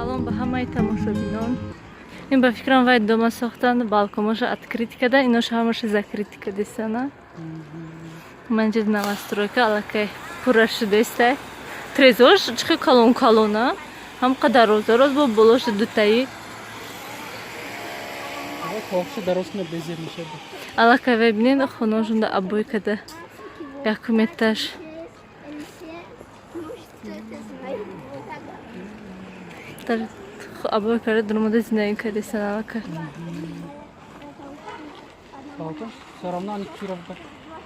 Салом ба ҳамаи тамошобинон. Ин ба фикрам, вай дома сохтанд, балконоша открыть када, иноша ҳамаша закрыть кадесана. Манҷа новостройка аллакай пурра шудестай. Трезош чӣ хел калон калона, ҳамқа дароз дароз, бо болоша дутаи. Коҳша дароз кунад, безер мешавад. Аллакай вай бинед, хонашонда обой када, якум этаж. Может, кто-то знает. Дар обой карда, дуромада зиндагӣ кардесан аллакай. Балкон все равно ани киров да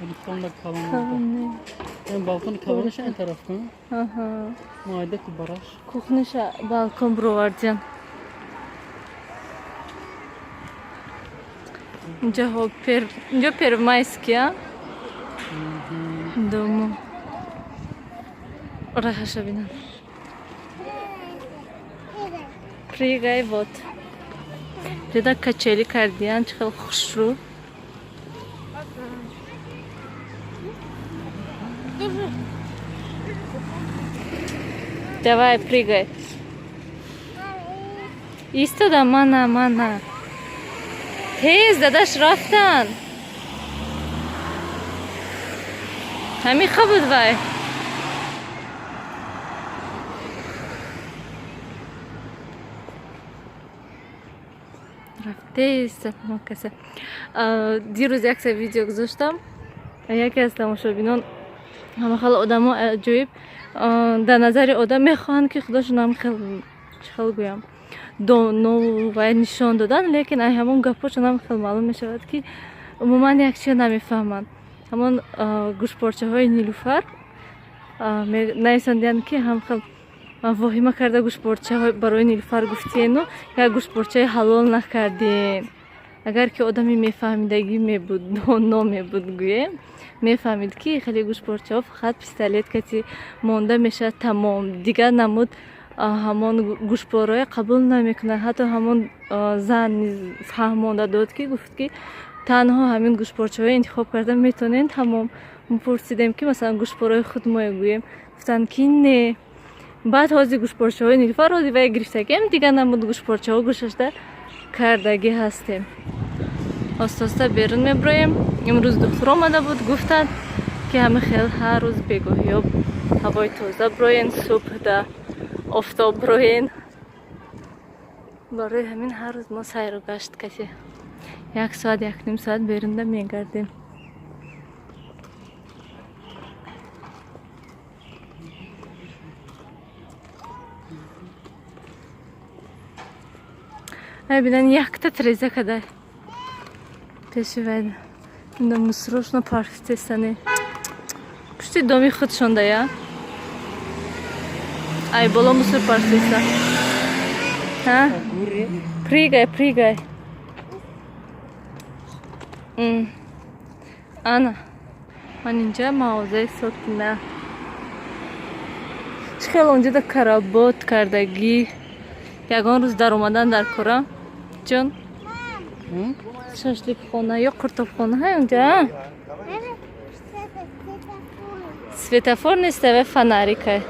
электронда калон. Ин балкони калонаша ин тараф кун. Аҳа. Майда ку бараш. Кухняша балкон бировардиян. Инҷо пер, инҷо Первомайский, а? Дому. Раҳаша бинам. Прыгай, вот. Дида, качели кардиян, чӣ хел хушрӯ. Давай, прыгай. Истода, мана, мана. Тез, дадаш рафтан. Ҳамиха буд вай. Рафт тез каса. Дирӯз якса видео гузоштам. Яке аз тамошобинон, ҳамахел одамо аҷоиб, дар назари одам мехоҳанд, ки худошон ҳам хел, чӣ хел гӯям, доно вай нишон додан, лекин ай ҳамон гапҳошон ҳам хел маълум мешавад, ки умуман як чиз намефаҳманд. Ҳамон гӯшпорчаҳои Нилуфар нависондиянд, ки ҳам хел воҳима карда гӯшпорчаҳои барои Нилуфар гуфтиену як гӯшпорчаи ҳалол накардем. Агар ки одами мефаҳмидагӣ мебуд, доно мебуд, гӯем, мефаҳмид, ки хеле гӯшпорчаҳо фақат пистолет кати монда мешавад, тамом. Дигар намуд ҳамон гӯшпораҳое қабул намекунад. Ҳатто ҳамон зан низ фаҳмонда дод, ки гуфт, ки танҳо ҳамин гӯшпорчаҳое интихоб карда метавонем, тамом. Мо пурсидем, ки масалан гӯшпораҳои худ моя гӯем, гуфтанд, ки не. Баъд ҳозир гӯшпорчаҳои Нилуфар ҳозир вай гирифтагием, дигар намуд гӯшпорчаҳо гӯшашда кардагӣ ҳастем. Оста оста берун меброем. Имрӯз духтур омада буд, гуфтанд, ки ҳама хел ҳар рӯз бегоҳиё ҳавои тоза броен, субҳда офтоб броен. Барои ҳамин ҳар рӯз мо сайру гашт каси як соат, якним соат берунда мегардем. Ай, бинан, якта треза кадай пеши вайда. Инда мусорошона парфтесане пушти доми худшонда, я ай боло мусор партеса. Ҳа, прыгай, прыгай. Ана ман инҷа мағозаи Сокина. Чӣ хел онҷода каработ кардагӣ. Ягон рӯз даромадан дар кора, ҷон. Шашликхона ё қуртобхона ҳай онҷа? Светофор нест, аве фонарикай.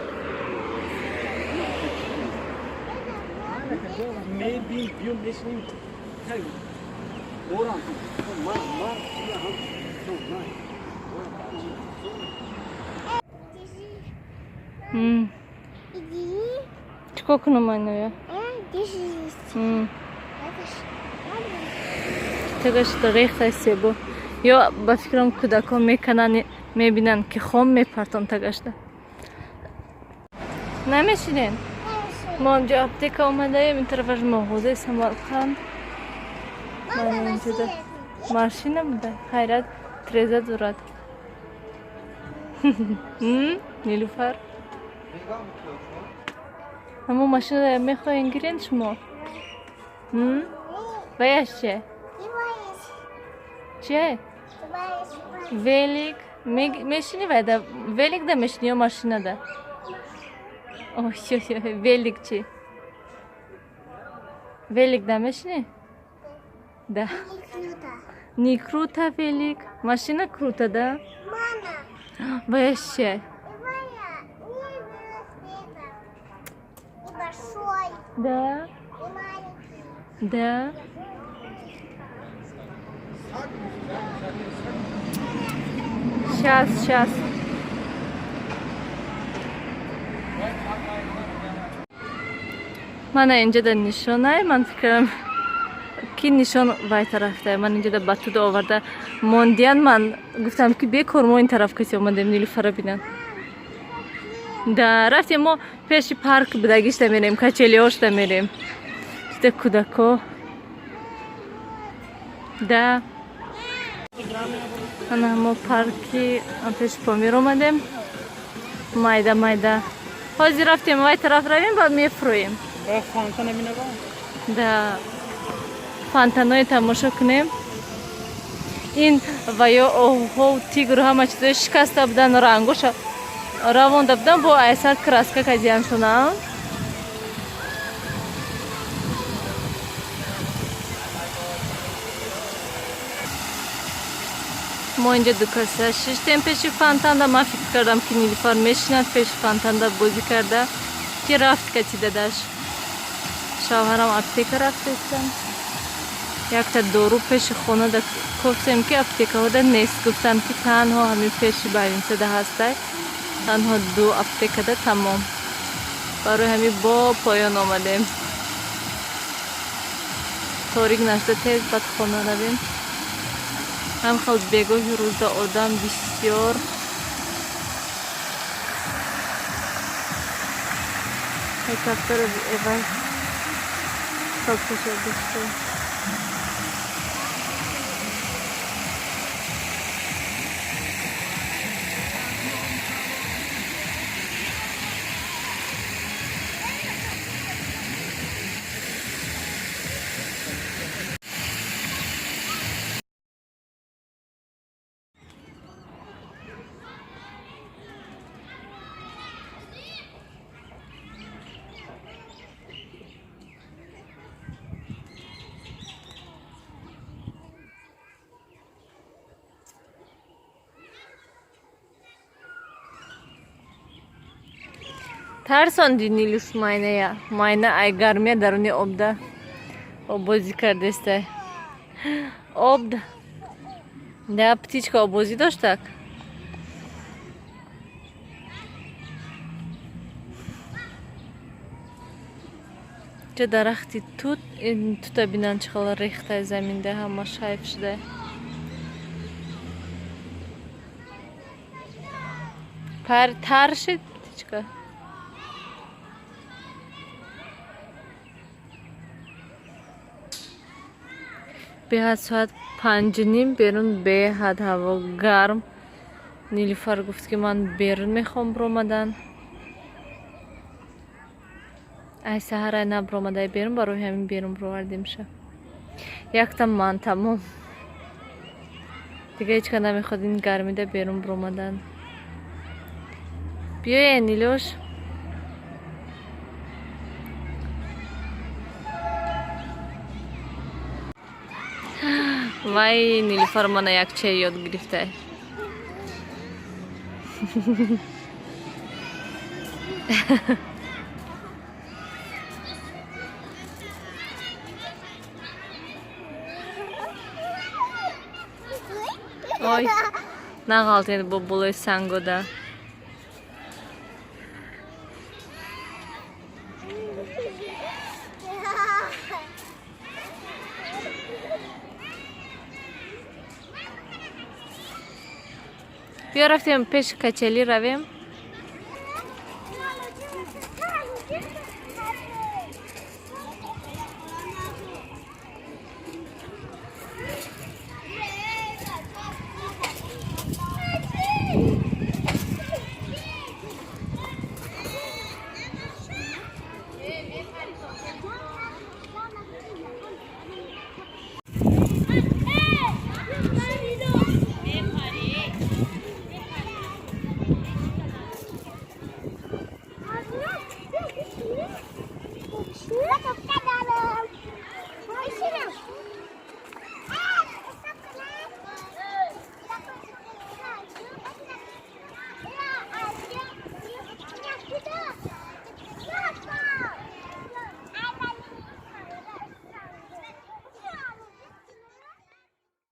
Мебин, биё, мешинем. Орам. Ман, ман, ҳам. Иди. Чикор кунам айноя? Держись. Тагаш рехтай себо. Ё ба фикрам, кӯдакон мекананд, мебинанд, ки хом мепартон тагашда. Намешинен? Мо инҷо аптека омадаем, ин тарафаш мағозаи Самарқанд. Ман инҷода машина буда, хайрат, треза дорад. Нилуфар, ҳамон машина мехоҳем гирен шумо? Ваяш че? Че? Велик мешини? Вайда велик да мешини ё машинада? Ой, велик чи? Велик да мешини? Да не круто велик, машина круто, да? Ваяш че? Большой. Да. Да. Сейчас, сейчас. Мана инҷода нишонай, ман фикрам ки нишон вай тарафтай. Ман инҷода ба туда оварда мондиян, ман гуфтам ки бекор мо ин тараф каси омадем Нилуфара бинан. Да, рафтем мо пеши парк будагишта мерем, качелиошта мерем. Тида кӯдако. Да. Ана мо парки пеши Помир омадем. Майда майда. Ҳозир рафтем вай тараф равем, баъд мефурӯем. Да. Фонтаное тамошо кунем. Ин ва ё оҳҳо, тигру ҳама чизои шикаста будан, рангоша равонда будан, бо айсар краска кардияншонам. Мо инҷа дукаса шиштем пеши фонтанда. Ман фикр кардам ки Нилуфар мешинад пеши фонтанда бозӣ карда, ки рафт кати дадаш. Шавҳарам аптека рафтестам. Якта дору пеши хонада кофтем ки аптекаҳода нест. Гуфтанд ки танҳо ҳамин пеши больницада ҳастай. Танҳо ду аптекада тамом. Барои ҳамин бо поён омадем. Торик нашуда тез баъд хона равем. Ҳам хел бегоҳи рӯза одам бисёр. Ҳекаптара эвай хелпаша бисёр. Тарсонди Нилуш майная. Майна ай гармия даруни обда. Оббозӣ кардестай. Обда. Да, птичка оббозӣ доштак. Ҷа дарахти тут, ин тута бинан чӣ хел рехтай заминда, ҳама шайф шуда. Пар тар шид птичка. Беҳад соат 5:30 берун беҳад ҳаво гарм. Нилуфар гуфт ки ман берун мехоҳам биромадан. Ай саҳарай набиромадай берун, барои ҳамин берун бировардемша. Якта ман тамом. Дига ҳеҷ ка намехоҳад ин гармида берун биромадан. Биёе Нилуш. Вай Нилуфар мана як чай ёд гирифтай. Ой, нағалтед бо болои сангода. Биё рафтем пеши качелӣ равем.